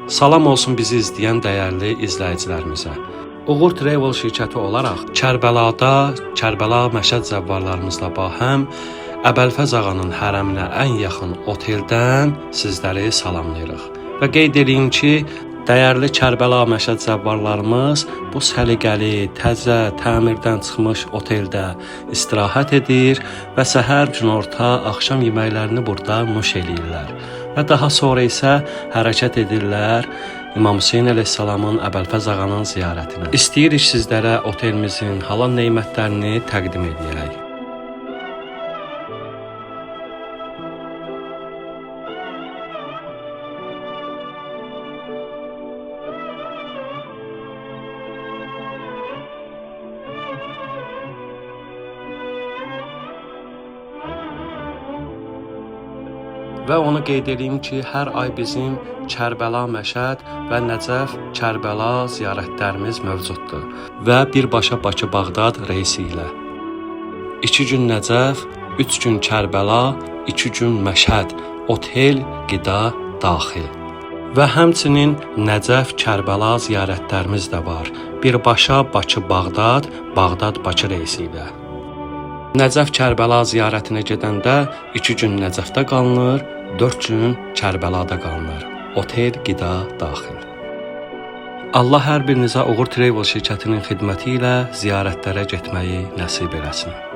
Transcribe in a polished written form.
Salam olsun bizi izləyən dəyərli izləyicilərimizə. Uğur Travel şirkəti olaraq Kərbəlada, Kərbəla Məşəd zəvvarlarımızla bahəm Əbəlfəz ağanın hərəminə ən yaxın oteldən sizləri salamlayırıq. Və qeyd eləyim ki, dəyərli Kərbəla Məşəd zəvvarlarımız bu səliqəli, təzə, təmirdən çıxmış oteldə istirahət edir və səhər, günorta, axşam yeməklərini burada nuş eləyirlər. Və daha sonra isə hərəkət edirlər İmam Hüseyn əleyhissalamın, Əbəlfəz ağanın ziyarətinə. İstəyirik sizlərə otelimizin halal nemətlərini təqdim edəyək. Və onu qeyd eləyim ki, hər ay bizim Kərbəla Məşəd və Nəcəf Kərbəla ziyarətlərimiz mövcuddur və birbaşa Bakı Bağdad reysi ilə. 2 gün Nəcəf, 3 gün Kərbəla, 2 gün Məşəd, otel, qida daxil. Və həmçinin Nəcəf Kərbəla ziyarətlərimiz də var. Birbaşa Bakı Bağdad, Bağdad Bakı reysi ilə. Nəcəf Kərbəla ziyarətinə gedəndə 2 gün Nəcəfdə qalınır, 4 gün Kərbəlada qalınır. Otel, qida daxil. Allah hər birinizə Uğur Travel şirkətinin xidməti ilə ziyarətlərə getməyi nəsib eləsin.